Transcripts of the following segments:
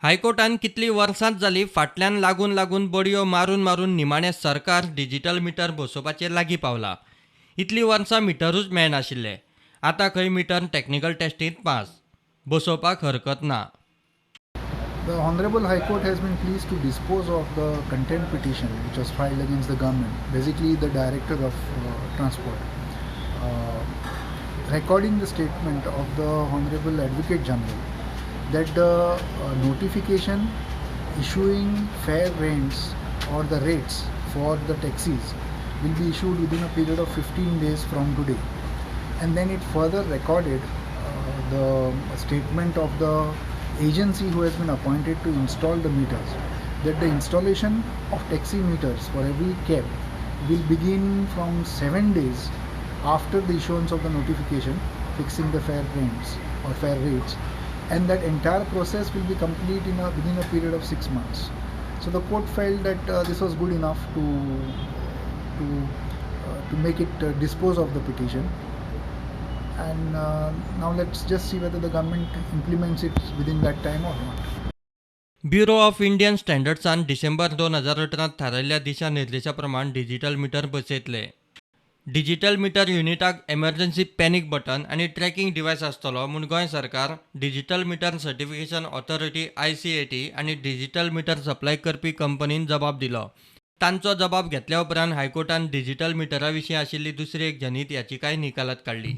हायकोर्टान कितलीं वर्सांच जालीं फाटल्यान लागून लागून बडयो मारून मारून निमाणें सरकार डिजिटल मिटर बसोवपाचेर लागीं पावलां. इतलीं वर्सां मिटरूच मेळनाशिल्लें. आतां खंय मिटर टॅक्निकल टॅस्टींत पास. बसोवपाक हरकत ना. The Honorable High Court has been pleased to dispose of the contempt petition which was filed against the government, basically the Director of Transport, recording the statement of the Honorable Advocate General that the notification issuing fair rents or the rates for the taxis will be issued within a period of 15 days from today. And then it further recorded the statement of the agency who has been appointed to install the meters, that the installation of taxi meters for every cab will begin from 7 days after the issuance of the notification fixing the fair rents or fair rates, and that entire process will be complete within a period of 6 months. So the court felt that this was good enough to make it dispose of the petition. And now let's just see whether the government implements it within that time or not. Bureau of Indian स्टँडर्ड्सान डिसेंबर 2018त थारायल्ल्या दिशा निर्देशा प्रमाण digital meter बसयतले. Digital meter युनिटाक emergency panic button आनी tracking device आसतलो म्हूण गोंय सरकार, digital meter certification authority ICAT आनी डिजिटल मिटर सप्लाय करपी कंपनीन जबाब दिलो. तांचो जबाब घेतल्या उपरांत हायकोर्टान डिजिटल मिटरा विशीं आशिल्ली दुसरी एक जनहीत याचिकाय निकालात काडली.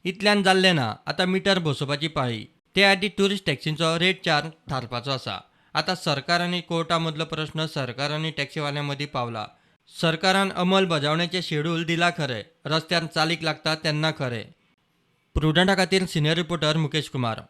इतल्यान जाल्लें ना. आतां मिटर बसोवपाची पाळी. ते आदीं ट्युरिस्ट टॅक्सींचो रेट चार्ज थारपाचो आसा. आतां सरकार आनी कोर्टा मदलो प्रस्न सरकार आनी टॅक्सीवाल्यां मदीं पावला. सरकारान अंमलबजावणेचें शेड्यूल दिलां खरें, रस्त्यार चालीक लागता तेन्ना खरें. प्रुडंटा खातीर सिनियर रिपोर्टर मुकेश कुमार.